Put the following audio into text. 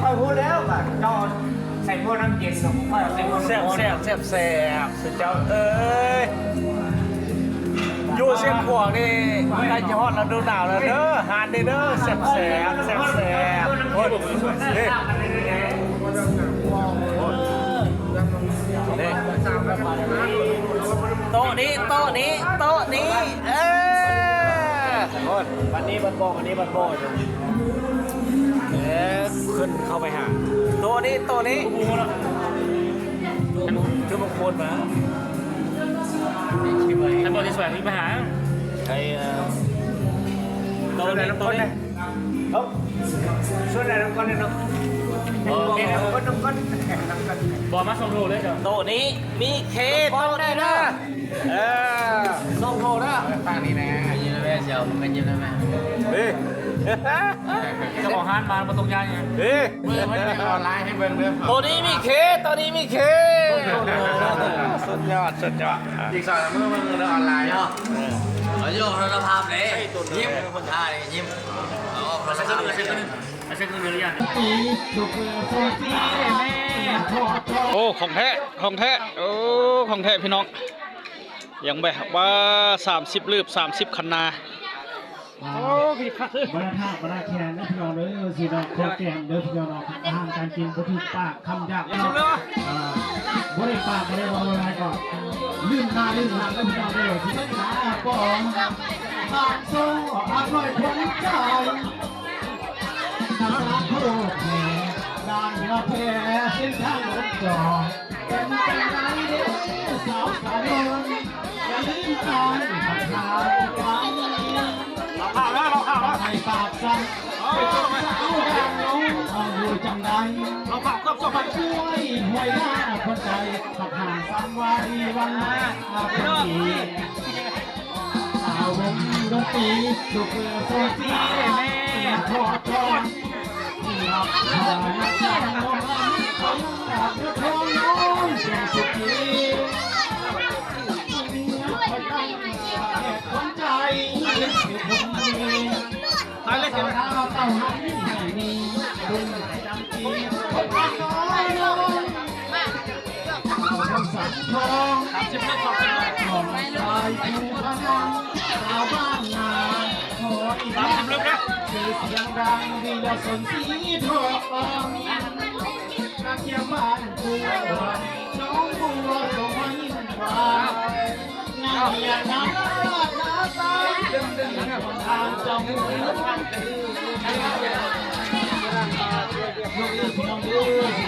ຂ້ອຍຮູ້ແລ້ວວ່າເຈົ້າໃສ່ພວກນ້ຳເຢັນ ຂ້ອຍເອົາໃສ່ພວກນ້ຳຮ້ອນ. ແຊບໆ ແຊບໆ ສຸດຍອດເອີຍ. ຢູ່ຊຽງຂວາງນີ້ໃກ້ຈະຮອດລະດູໜາວແລ້ວເດີ ຮ້ານນີ້ເດີ ແຊບໆ ແຊບໆ. ໂອ້ຍ ນີ້ ນີ້ ໂຕະນີ້ ໂຕະນີ້ ໂຕະນີ້ ເອີ ໂອ້ຍ ບັດນີ້ບັດບໍ່ ບັດນີ້ບັດບໍ່. ເອີ ຂຶ້ນເຂົ້າໄປຫາ ໂຕະນີ້ ໂຕະນີ້ ຄືມັນໂຄດມາ ໃຫ້ບໍ່ໄດ້ຊ່ວຍມີບັນຫາ ໃຫ້ ເອີ ໂຕະນີ້ ໂຕະນີ້. ເອົ້າ ຊວນໄດ້ນຳກັນເນາະ ເອີ ເອົານຳກັນ ນຳກັນ ບໍ່ມາສອງໂຕເລີຍເຈົ້າ. ໂຕະນີ້ມີເຄ ໂຕະນີ້ນະ ເອີ ສອງໂຕນະ ທາງນີ້ນະ ຍິ້ມໄດ້ແມ່ ຊິເອົາມັນຍິ້ມໄດ້ແມ່. ເອີ ເຈົ້າຂອງຮ້ານມາບໍ່ຕ້ອງຢ້ານຫຍັງ ເອີ ມື້ມັນຈະອອນລາຍໃຫ້ເບິ່ງເດີ. ໂຕະນີ້ມີເຄ ໂຕະນີ້ມີເຄ ສຸດຍອດ ສຸດຍອດ. ອີກສອງສາມມື້ເບິ່ງເດີອອນລາຍເນາະ. ເອີ ເອົາຢູ່ຄຸນນະພາບເດ້ ຍິ້ມຄົນທ່ານີ້ຍິ້ມ. ໂອ້ ຂອງແທ້ ຂອງແທ້ ໂອ້ ຂອງແທ້ພີ່ນ້ອງ. ຍັງແບບວ່າສາມສິບລືບ ສາມສິບຄັນນາ. ໂອ້ ຄືຄັກເລີຍ ບັນດາທ່າບັນດາແຂນເດີພີ່ນ້ອງເດີ ຊິນ້ອງຂໍແກມເດີພີ່ນ້ອງເນາະ. ອາຫານການກິນບໍ່ຖືກປາກ ຄຳຢາກ ອ່າ ບໍ່ໄດ້ປາກ ບໍ່ໄດ້ເວົ້າຫຼາຍກໍ ລືມໜ້າລືມຫຼັງເດີພີ່ນ້ອງເດີ. ຊິເບິ່ງໜ້າປອງ ບາງໂຊອາດນ້ອຍຂວັນໃຈ ນາສາໂຄດແທ້ ດ້ານເຮືອແພເສັ້ນທາງລົດຈອດ ເປັນຈັ່ງໃດເດ້ສາວສາລອນ ຢ່າລືມຕາຍ ບັກຂາມ ເອົາຂ່າວແລ້ວ ເອົາຂ່າວແລ້ວ ໃຫ້ປາກສັ່ນ ເປັນສາວດາວ ເອົາຢູ່ຈັ່ງໃດ ເອົາຂ່າວເກືອບສອງພັນ ຫ້ວຍ ຫ້ວຍໜ້າຄົນໃດ ບັກຫາງສາມວາລີວັນນາ ອາເປັນດີ ສາວວົງດົນຕີ ຊຸບເປີໂຊຊີ ແມ່ ຂໍພອນ ທີ່ຮັກສານາຈານ ຂອງລາວ ຂອງລາວ ຂອງລາວ ຂອງລາວ ແສນສຸຂີ ຂວັນໃຈ ຢູ່ຄົນດີ ຕາຍແລ້ວ ເຈົ້າໜ້າເຕົ້າຫັນໃຫ້ມີ ລຸ້ນປະຈຳປີ ຄົນບ້ານນ້ອຍ ສາມສິບເອັດ ສາມສິບເອັດ ຂອງຊາຍພູພະນັງ ຊາວບ້ານນາ ຂໍອີກແລ້ວ ຊື່ສຽງດັງ ວິລະສົນສີທອງ ກະກຽມບ້ານກວນ ໜອງບົວ ສົງມະຍິນຫວານ ນາເມຍນາລາດນາຕາຍ ທາງເຈົ້າເມືອງ ພີ່ນ້ອງເດີ.